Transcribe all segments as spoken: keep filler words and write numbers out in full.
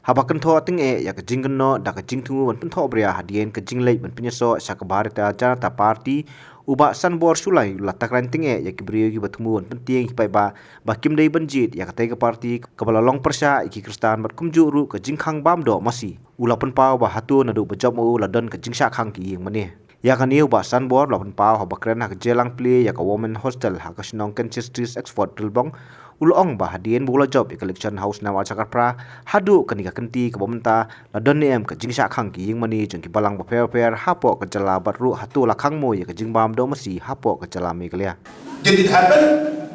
Haba kynthoh tyngeh ïa ka jingkynnoh da ka jingthmu ban pynthohbria hadien ka jingleit ban pynïasoh sha ka Bharatiya Janata Party, u Bah Sanbor Shullai u la takren tyngeh ïa ki briew kiba thmu ban pyntieng ki paidbah ba kim dei ban jied ïa katei ka party kaba la long pyrshah ïa ki Khristan bad kumjuh ruh ka jingkhang bam doh masi. U la pynpaw ba hato naduh ba jop ma u la don ka jingshah khang ki ïing mane. Ïa kane u Bah Sanbor u la pynpaw haba kren ha ka jingïalang plie ïa ka Women Hostel ha ka shnong Kenches Street, Oxford, Dilbong. U la ong ba hadien ba u la jop ïa ka election ha u snem ar hajar khatphra haduh kane ka kynti kaba mynta, la don ne em ka jingshah khang ki ïing mane jong ki balang bapher bapher hapoh ka jylla bad ruh hato la khang mo ïa ka jingbam doh masi hapoh ka jylla Meghalaya. Did it happen?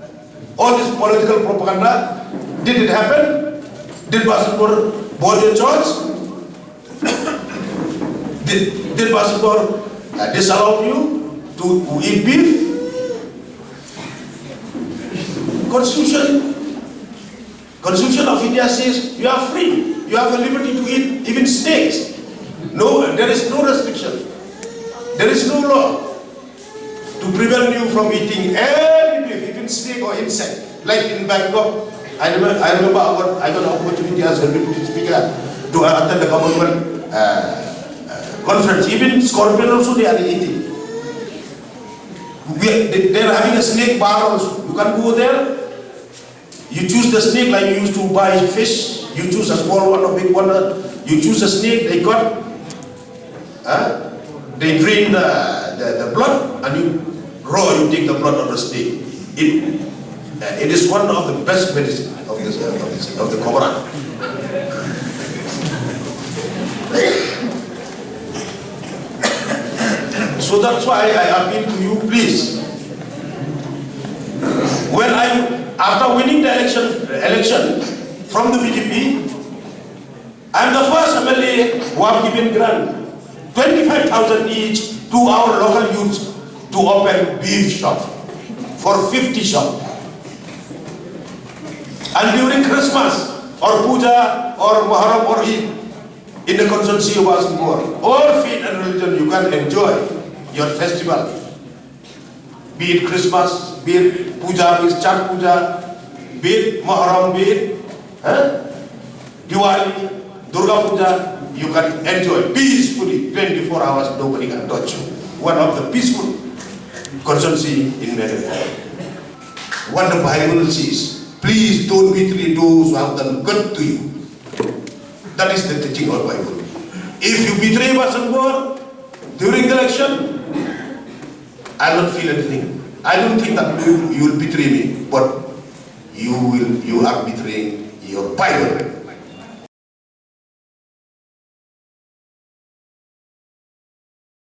All this political propaganda, did it happen? Did Bah Sanbor bore your church? Did, did Bah Sanbor, uh, disallow you to eat beef? Constitution, Constitution of India says you are free. You have a liberty to eat even snakes. No, there is no restriction. There is no law to prevent you from eating any beef, even snake or insect. Like in Bangkok, I remember, I remember I got, I got an opportunity as a deputy speaker to attend the government uh, uh, conference. Even scorpion also they are eating. We are, they, they are having a snake bar also. You can go there. You choose the snake like you used to buy fish. You choose a small one or big one. Uh, you choose a snake. They got. Uh, they drain the, the, the blood and you raw. You take the blood of the snake. It uh, it is one of the best medicine of this uh, of, this, of the cobra. So that's why I appeal to you, please. When I, after winning the election, election from the B J P, I am the first M L A who have given grant twenty-five thousand each to our local youths to open beef shop for fifty shop. And during Christmas or Puja or Muharram or Eid, in the constituency of Asanpur, all faith and religion, you can enjoy your festival. Be it Christmas, be it Puja, be it Chhat Puja, be it Muharram, be it eh, Diwali, Durga Puja, you can enjoy peacefully, twenty-four hours, nobody can touch you. One of the peaceful constituency in Meghalaya. What the Bible says, please don't betray those who have done good to you. That is the teaching of Bible. If you betray Bah Sanbor during the election, I will not feel anything. I don't think that you, you will betray me, but you will, you are betraying your Bible.